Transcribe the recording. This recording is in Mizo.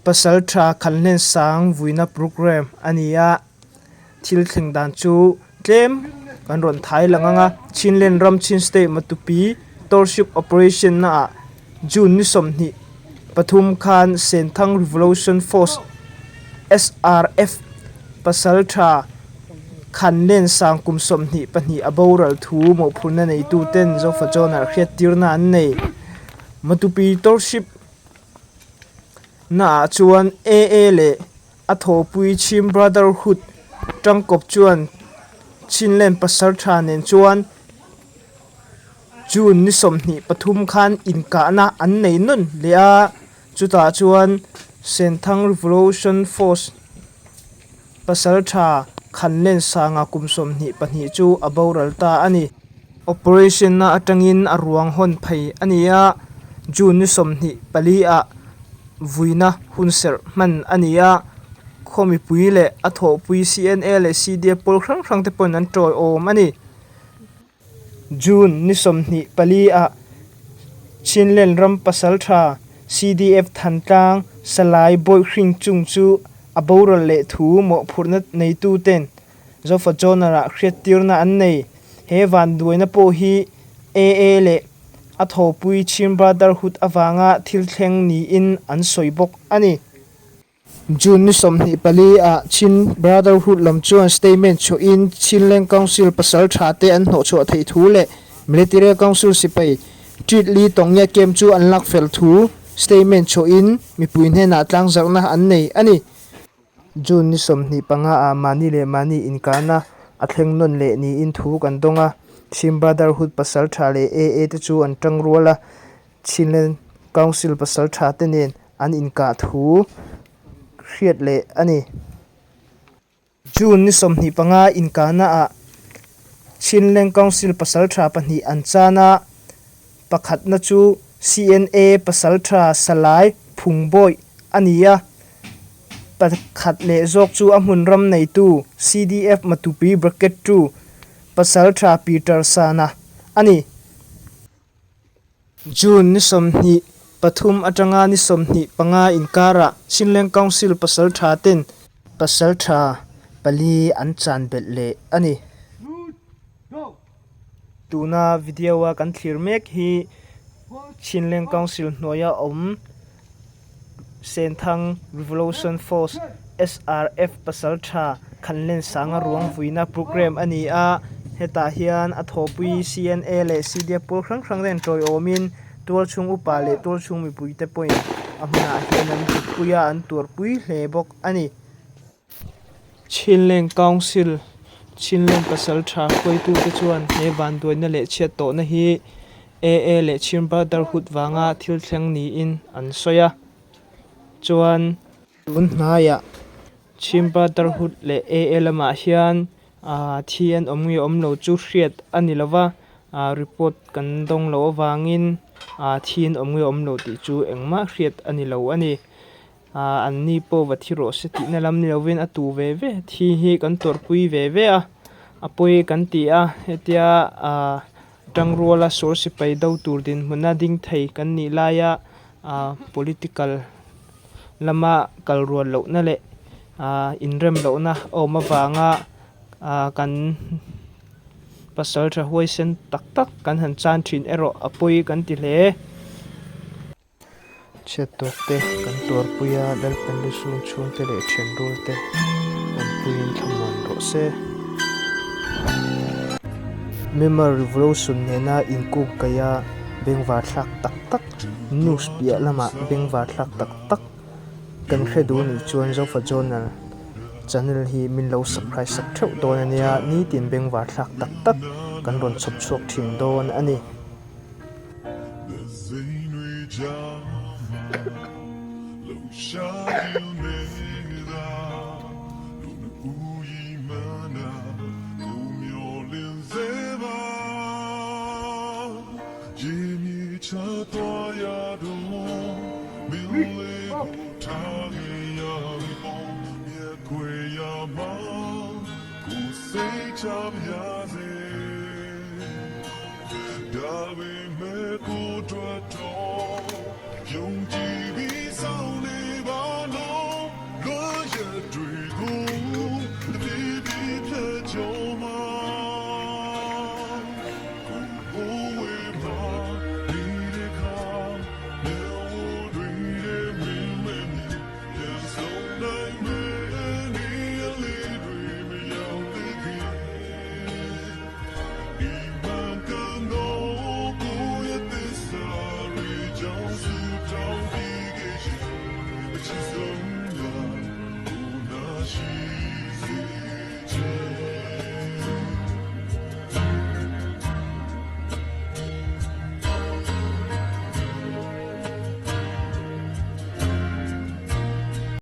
Pasaltha Khalhnen Sang vuina programme a ni a, thil thleng dan chu tlem kan rawn thai lang ang a, Chinland ram Chin State Matupi Township Operation naah June ni 23 khan Senthang Revolution Force, SRF, Pasaltha Khanlen Sang kum 22 a boral thu mawhphurhna neituten Zofa Journal hriattirna an nei. Matupi Township naah chuan AA leh a thawhpui Chhim Brotherhood tangkawp chuan Chinland Pasaltha nen chuan June ni 23 khan inkahna an nei nawn leh a, chutah chuan Senthang Revolution Force Pasaltha Khanlen Sanga kum 22 chu a boral ta a ni. Operation na atangin a ruang hawn phei a ni a, June ni 24 ah vuina hunserh hman a ni a, khaw mipui leh a thawhpui CNA leh CDF pawl hrang hrang te pawhin an tawiawm a ni. June ni 24 ah Chinland ram pasaltha CDF Thantlang Salai Bawihhring chung chu a boral leh thu mawhphurhna neituten Zofa Journal-ah hriattirna an nei. He vanduaina pawh hi AA leh a thawhpui Chin Brotherhood avanga thil thleng niin an sawi bawk a ni. June ni 24 ah Chin Brotherhood lam chuan statement chhuahin Chinland Council pasal tha te an hnawhchhuah theih thu leh Military Council sipai Tit Li Tawngya camp chu an lak fel thu statement chhuahin mipui hnenah tlangzarhna an nei a ni. June ni 25 ah mahni leh mahni inkahna a thleng nawn leh niin thu kan dawng a, Chin Brotherhood pasal tha leh AA te chu an tang rual a, Chinland Council pasal tha te nen an inkah thu hriat leh a ni. June ni 25 inkahna ah Chinland Council pasal tha pahnih an chan a, pakhatna chu CNA pasal tha Salai Phungbawih a ni a, pakhat leh zawk chu a hmun ram neitu CDF Matupi Bracket 2 pasal tha Peter Sana a ni. June ni 23 atanga ni 25 inkarah Chinland Council pasal tha ten pasal tha pali an chan belh leh a ni. Tuna video a kan thlir mek hi Chinland Council hnuaia awm Senthang Revolution Force, SRF, pasal tha Khanlen Sanga ruang vuina programme a ni a, hetah hian a thawhpui CNA leh CDF pawl hrang hrang te an tawiawmin tualchhung upa leh tualchhung mipui te pawhin a hmunah hian an thutpui a, an tuarpui hle bawk a ni. Chinleng Council, Chinleng pasal tha hruaitute chuan he vanduaina leh chhiat tawhna hi AA leh Chin Brotherhood vanga thil thleng niin an sawi a, chuan, tun hnaiah Chin Brotherhood leh AA lamah hian thi an awm nge awm lo chu hriat a ni lo va, report kan dawng loh avangin thi an awm nge awm lo tih chu engmah hriat a ni lo a ni. Ahh an ni pawh va thi rawh se tihna lam ni lovin a tu ve ve thi hi kan tawrhpui ve ve a, a pawi kan ti a, hetia ahh tangruala sual sipai do tur dinhmuna ding thei kan nih laia ahh political lama kal rual lohna leh ahh inrem lohna a awm avanga ahh kan pasal tha huaisen tak tak kan han chan thin erawh a pawi kan ti hle. Chhiat tawk te kan tuarpui a, Lalpan lusung chhungte leh thianrual te awmpuiin thlamuan rawh se. Myanmar Revolution nena inkuk kaih a bengvar thlak tak tak, news piah lamah bengvar thlak tak tak kan hre duh anih chuan Zofa Journal channel hi min lo subscribe sak theuh dawn a nia, nitin bengvar thlak tak tak kan rawn chhawp chhuak thin dawn a ni.